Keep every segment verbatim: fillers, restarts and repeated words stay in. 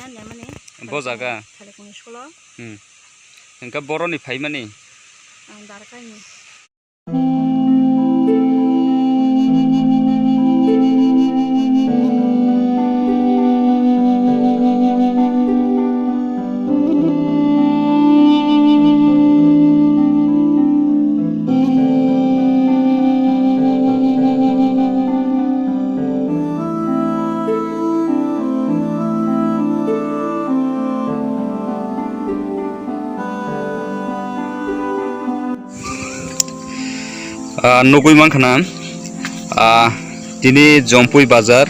Bo jaga? Thalikung school o. Hmm. Hingke boroni phaimani? Ang Darkaini. Ah, nugui mankha na, ah, tini Jompui bazar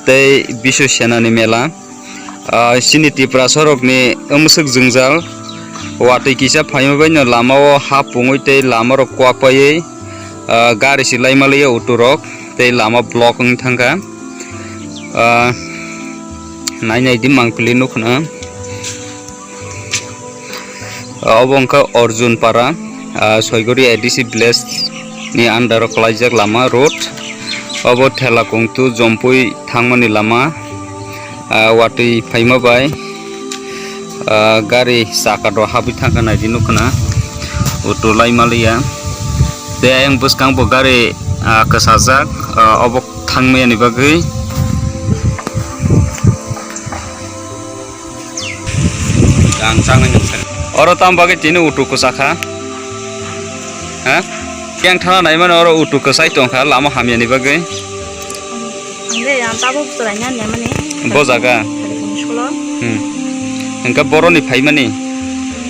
tei Bisoi Senani mela. Ah, chini Tiprasa rokni wmswk jwngjal, watwi kisa phaima bai no lama o ha pungwi tei lama rok kwak paiwi, ah, gari si laima liya auto rok tei lama block wng thangkha. Ah, nai nai di mangpili nukhna. Obo wngkha Arjun Para, ah, Soigori A D C village ni under o kwlaijak lama road. Obo Thela Kungtu Jompui thangmani lama, ah, watwi phaima bai, ah, gari chaka do habwi thangkha naidi nukhna, auto laima liya. Tei ayang bwskang bo gari, ah, kwchajak, ah, obo thangmani bagwi. Ang changnai nang. Oro tam bagwi tini auto kwchakha? Ha? Yang thana naimani oro auto kwchai tongkha lama hamyani bagwi. Ang de yang tabuk chwraina naimani. Bo jaga? School o. Hmm. Hingke boroni phaimani?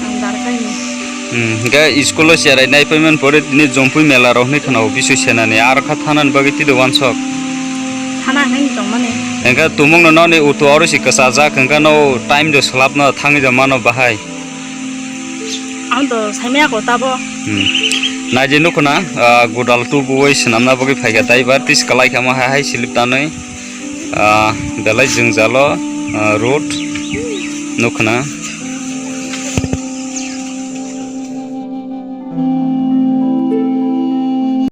Ang Darkaini. Hmm, hingke school o cherai nai paiman pore tini Jompui mela rok hinui khna o Bisoi Senani, aro kha thanani bagwi tide wansok. Thana hinui tongmani. Hingke tumung no noni auto oro si kwchajak, hingke no time do swlap no thangwi da mano bahai. Ang do saimaya ko tabo. Hmm. Naidi nukhna, ah, godal tubuwi swnamna bagwi phaikha driver, tis kwlai kha ma hai hai slip tanwi. Ah, belai jwngjalo, ah, road nukhna.